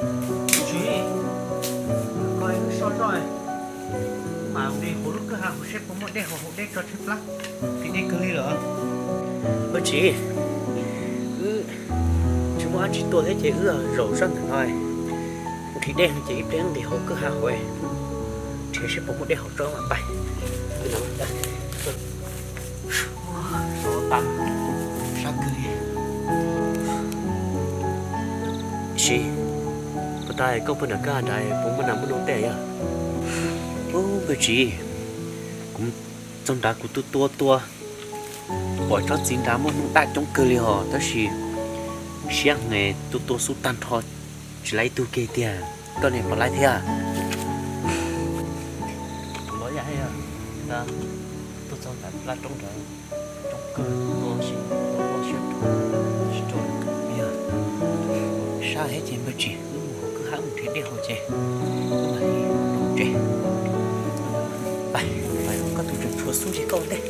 Tsis, koj so zoj, mam li hauv lub kwj ha hauv seb puas muaj dej haus, haus dej tso tshaib plab, ris dej kawg li lawm. Ua tsis, wb tsis muaj dab tsi tua thiab ces wb zaum zoj ntawm no, ris dej no ces ib pliag nqis hauv kwj ha hauv, nrhiav seb puas muaj dej haus tso mam pais. Sab kawg li. Sis, puas tas koj pw nram kwj ha nrad puas muaj nas muaj noog tej yog? Ub, npawg Tsis, kuv txog nrad kuv tua tua tua, pom tsob txiv nrad muaj noog daj coob kawg li hos, tab sis siab heev, tua tua xub tag nrho tsis laib ib tug kiag tiag. Koj ne puas laib thiab? Kuv los yam, tuaj txog nram laj roob nrad, roob kawg no, sab thiab ces npawg Tsis, wb mus hauv kwj ha mus nrhiav dej haus ces wb mam li los tsev. Pais, koj tus tseem tshuav xub ntseg koj ua ntej.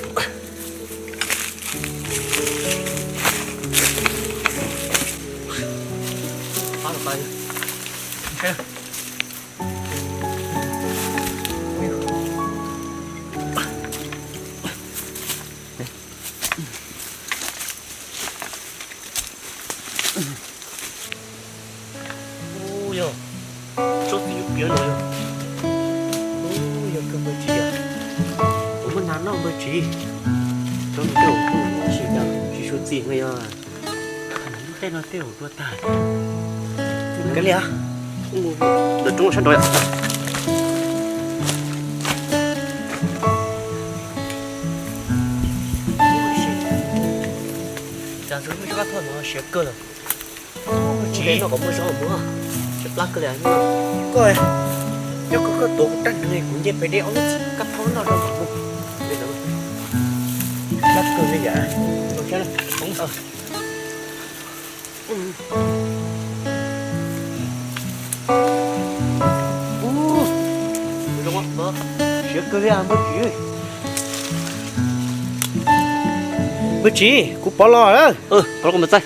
Ub, yog tsob txiv yuav piav no yog. Ub, yog kawg npawg Tsis yog. Kuv muaj nas noj npawg Tsis. Tsob no tej zaum kuj muaj sim cas tsis suav txim no yog. Lub caij no tej zaum dua tag. Kav liam, ntawm roob sab nraud yom. Cas tus lub sab pab thoj no siav kawg lawm. Tsis no kom muaj zog mus, tshaib plab kawg li. Koj, yog koj, koj tuav kuv rab hneev kuv nce pem dej ob lub txiv kab thaub noj rau mam mus. Plab kawg li yam. Siav kawg li npawg Tsis. Npawg Tsis, kuv pov los lawm. Pov los kuv mam txaij.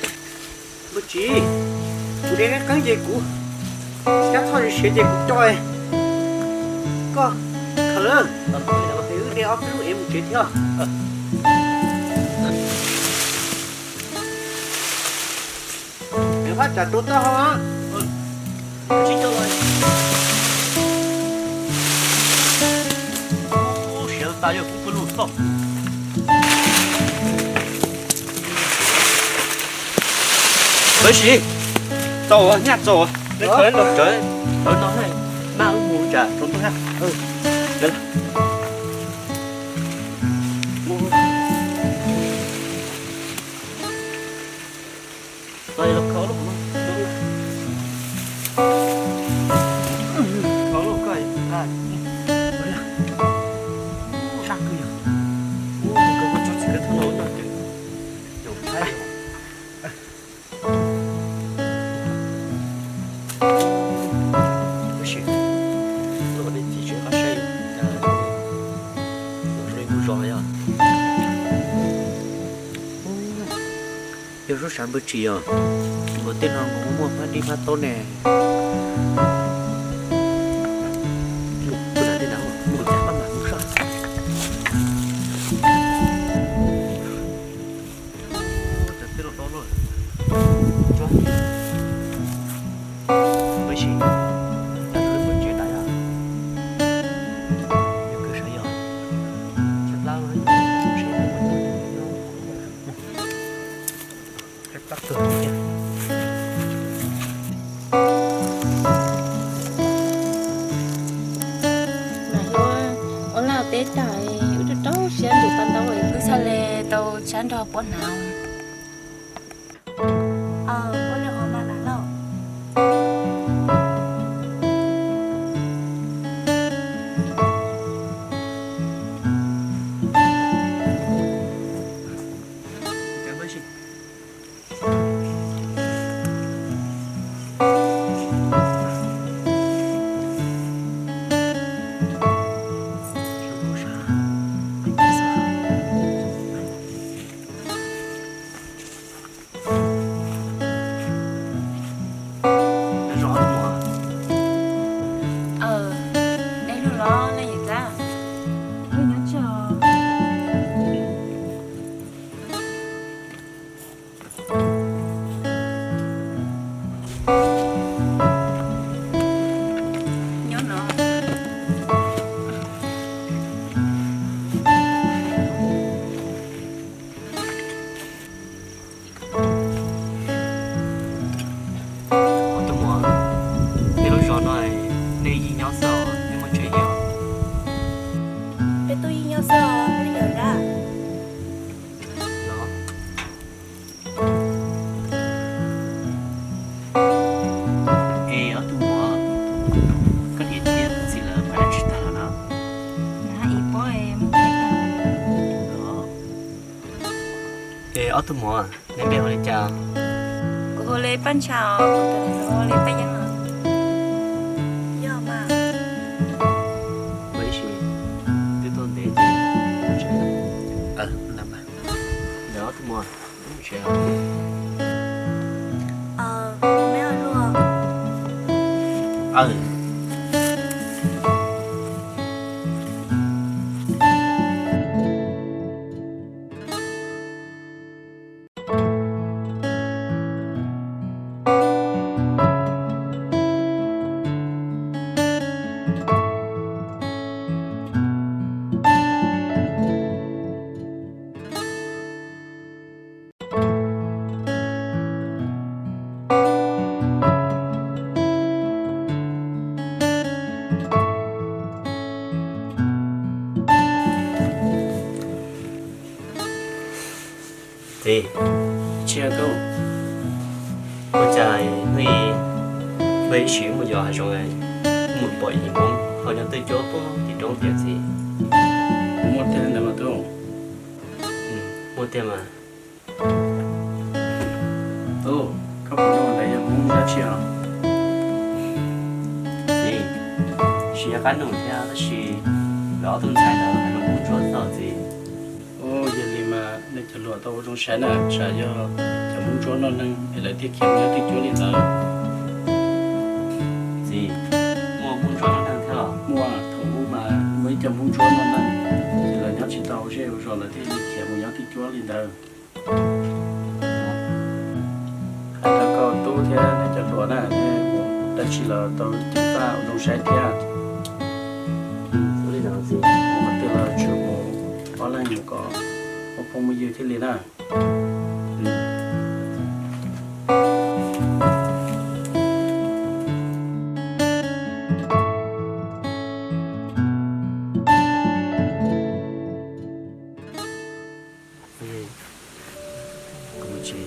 Npawg Tsis, kuv de qeeb ces kuv kab thaub siav ces kuv co koj khaws, es wb de ob peb lub ev mus tsev thiab. Ev phab tsam rau toj hau. Siav tas yog kuv pw lug toj. Npawg Tsis, txaus nyaj txaus, los tsawv, tsawv no maj wb mus tsam tsaus ntuj thiab. Tab sis, tuaj qhov dej txiv tseem qab saib yus, cas zoo li mus zos yog. Yog sub sav npawg Tsis yog, nkaus tej no nkaus muaj muaj hmab dib hmab taub ne. Mus, mus cas pab mam mus soj. Mas yuav ua laj teb tag, wb rau rau siab ntus pas ntau, wb txhaj le tau tsab nrog puab hnav. Ob tug muam, neb npe hu li cas? Kuv hu li Paj Ntsha os, kuv tus niam hu li Paj Yeeb os. Yog mas. Ua ib sim twb tuaj ntev ces ntshai. Ntawm ob tug muam, neb mus tsev os. Txiv, tsis yog tub, ua cas hnub ib sim mus yos hav zoov, mus pom yim Hmoob ho nyob twj cuab puag tim roob tiag txiv? Muaj tiag ntawd mas tub. Muaj tiag mas. Tub, koj puas hnov ntawd yog Hmoob dab tsi os? Txiv, tsis yog qab num thiab tab sis lawv ob tug ntxhais ntawd hais lus Hmoob Ntsuab txog txiv. Ua yog li mas nej cov hluas tau ua zoo saib na, tsam yog cov Hmoob Ntsuab noj neeg es lawv thiaj khiav mus nyob twj cuab li ntawd. Txiv, muaj Hmoob Ntsuab noj neeg thiab los? Muaj, thaum ub mas muaj ib co Hmoob Ntsuab noj neeg, ces lawv nyob tsis tau ua zej ua zos lawv thiaj li khiav mus nyob twj cuab li ntawd. Hais rau koj tub thiab nej cov hluas na, nej mus dab tsi los tau ceev faj ua zoo saib thiab. Mus qhov twg los tsuas mus ob leeg mus kom muaj phooj muaj ywg thiaj li na. Cov phooj ywg,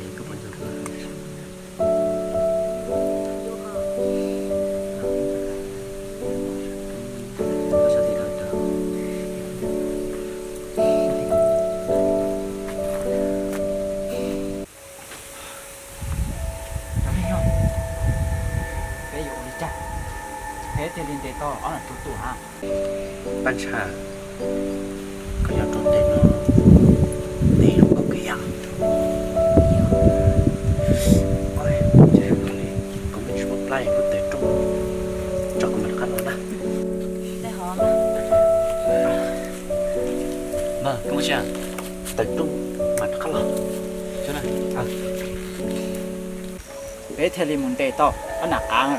peb yuav ua li cas peb thiaj li ntes tau ob niam tub tuaj hab? Paj Ntsha, koj yuav rau tes no, tes yuav kaum kiag yam. Koj me ntsuab plaij kuv tawm rooj tso kuv mam rov qab los na. Tawm rooj mas rov qab los. Peb thiaj li mus ntes tau ob nam qav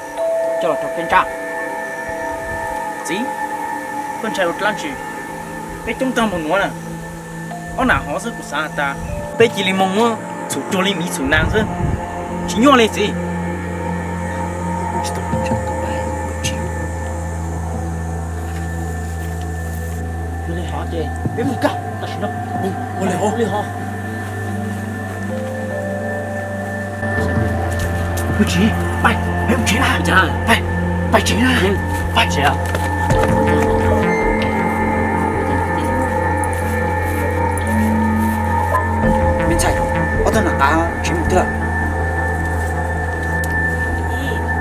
coj los rau peb ntsaj. Txiv, koj ntshai ua dlaab tsi? Peb coob tag npaum nuav na, ob nam hov xwb kuv xaav has tas peb cia li moog muab txhum cuag li miv txhum naas xwb, tsis nyuaj li txiv. Yog li hov ces peb mus kag tam sim no. Ua li hov. Kuv tsis, pais, peb mus tsev na. Pais, pais tsev na. Pais tsev. Me ntxhais, ob tug nam qav tsev mus twg lawm?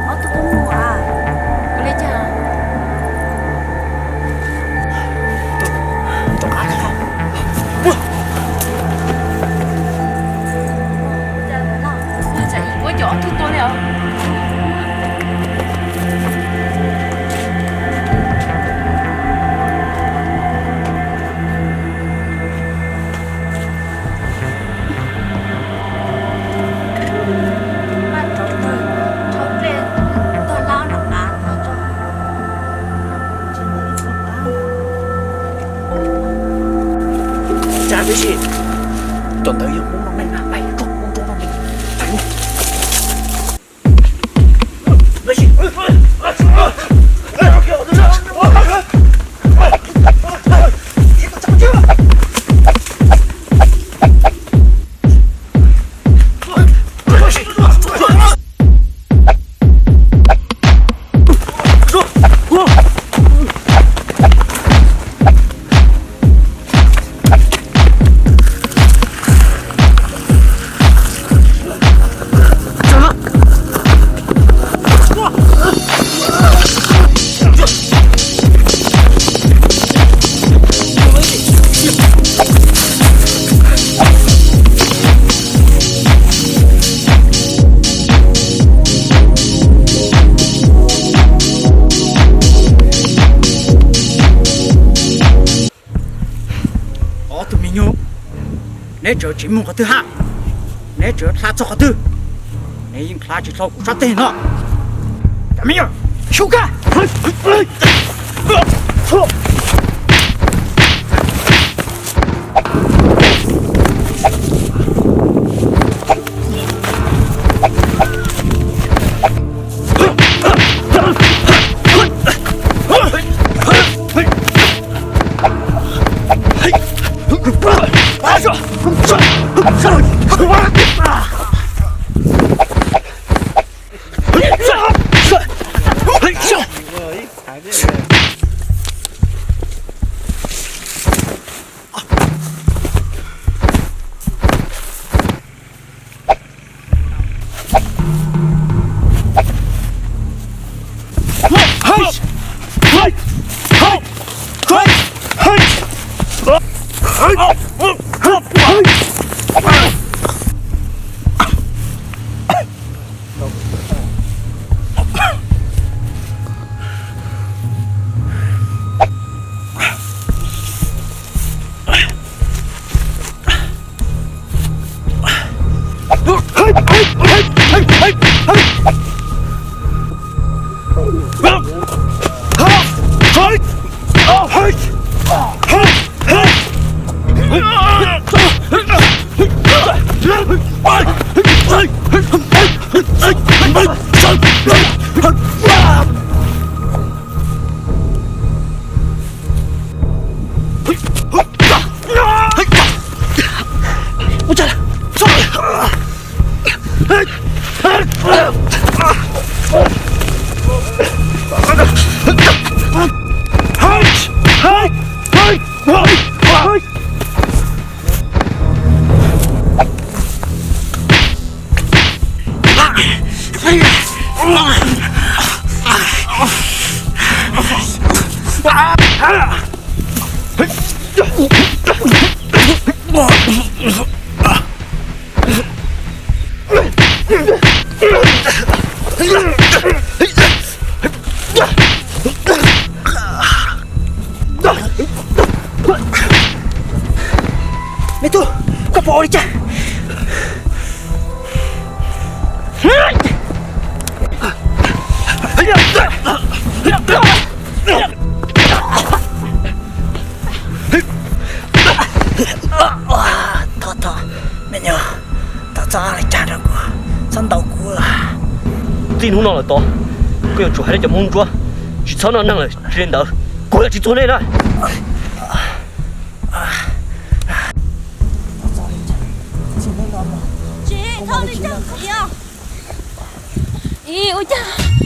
Ob tug tub mus as, ua li cas? Ua cas ib kuab cov ob tug tuag li os? Maj rov tawg, rhaub dlej tag lab no av no tso. Tsa tib si, cov ntawd yog Hmoob noj neeg na, pais rau Hmoob nrog noj neeg, pais. Neb tseem tsis mus qhov twg hab? Neb tseem hla txog qhov twg? Neb yeej hla tsis dhau kuv sab teg no. Cov me nyuam, sub kag! Me tub, koj puas ua li cas? Thov, thov, me nyuam, thov txhob ua li cas rau kuv, txhob ntaus kuv. Txij hnub no lawm tod, koj yuav tsum hais rau cov Hmoob Ntsuab tsis txhob noj neeg lawm, tsis li ntawd kuv yuav tsis txuag nej na. Tsis txhob li cas. Ua cas